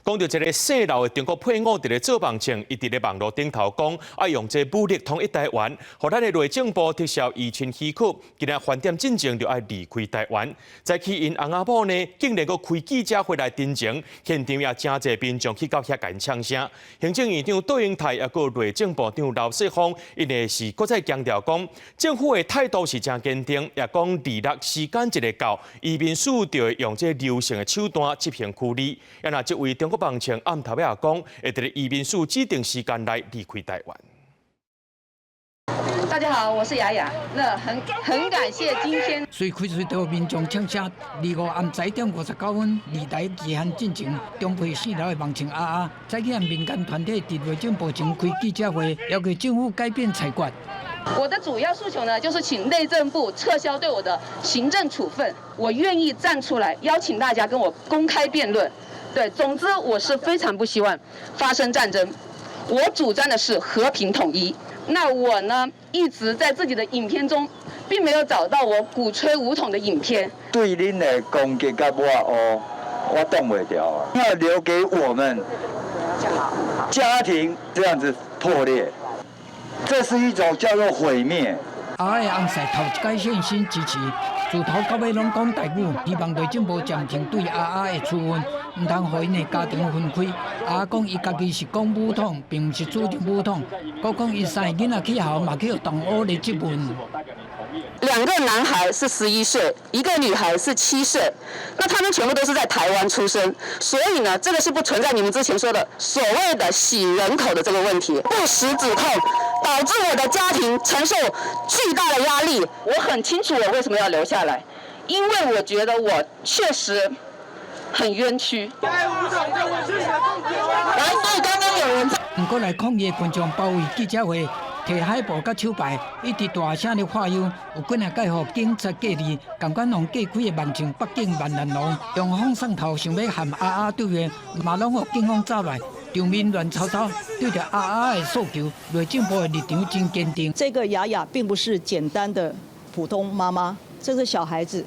講著一个姓劉的中國配偶佇咧做網情，伊佇咧網路頂頭講，愛用這武力統一台灣，予咱的內政部撤銷移親許可，今仔翻店進前就愛離開台灣。早起𪜶翁仔某呢，竟然閣開記者會來陳情，現場也誠濟民眾去到遐共𪜶嗆聲。行政院長卓榮泰也閣內政部長劉世鋒，𪜶的是閣再強調講，政府的態度是誠堅定，也講二六時間一个到，移民署就會用這柔性的手段執行處理。啊若這位中國網情暗頭仔也講，會佇咧移民署指定時間內離開台灣。大家好，我是雅雅。那很感謝今天。隨開隨到民眾嗆聲，25暗10點59分，離台期限進前，中配姓劉的網情阿阿，早起民間團體佇內政部前開記者會，要求政府改變裁決。我的主要訴求呢，就是請內政部撤銷對我的行政處分。我願意站出來，邀請大家跟我公開辯論。對，總之我是非常不希望發生戰爭。我主張的是和平統一。那我呢，一直在自己的影片中，並沒有找到我鼓吹武統的影片。對恁的攻擊佮我哦，我擋袂牢啊！要留給我們家庭這樣子破裂，這是一種叫做毀滅。阿的翁婿頭一擺現身支持，自頭到尾攏講台語，希望內政部暫停對阿阿的處分，毋通予𪜶的家庭分開。阿阿講伊家己是講武統，並毋是主張武統。閣講伊三个囡仔去學校嘛去予同學咧質問。兩個男孩是11歲，一個女孩是7歲，那他們全部都是在台灣出生，所以呢，這個是不存在你們之前說的所謂的洗人口的這個問題。不實指控導致我的家庭承受巨大的壓力。我很清楚我為什麼要留下來，因為我覺得我確實很冤屈。來，所以剛剛有人。毋過來抗議的群眾包圍記者會，提海報佮手牌，一直大聲咧喝吆，有幾若擺予警察隔離，仝款予隔開的網情北景萬蘭路，用風送頭想欲和阿阿對話，嘛攏予警方抓來，場面亂糟糟。對著阿阿的訴求，內政部的立場真堅定。這個雅雅並不是簡單的普通媽媽，這個小孩子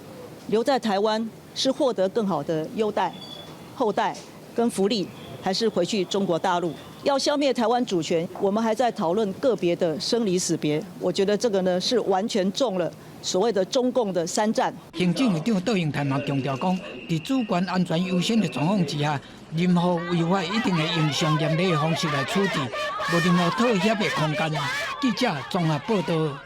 留在台灣是獲得更好的優待、厚待跟福利，還是回去中國大陸？要消滅台灣主權，我們還在討論個別的生離死別。我覺得這個呢是完全中了所謂的中共的三戰。行政院長卓榮泰嘛強調講，佇主權安全優先的狀況之下，任何違法一定會用上嚴厲的方式來處置，無任何妥協的空間。記者綜合報道。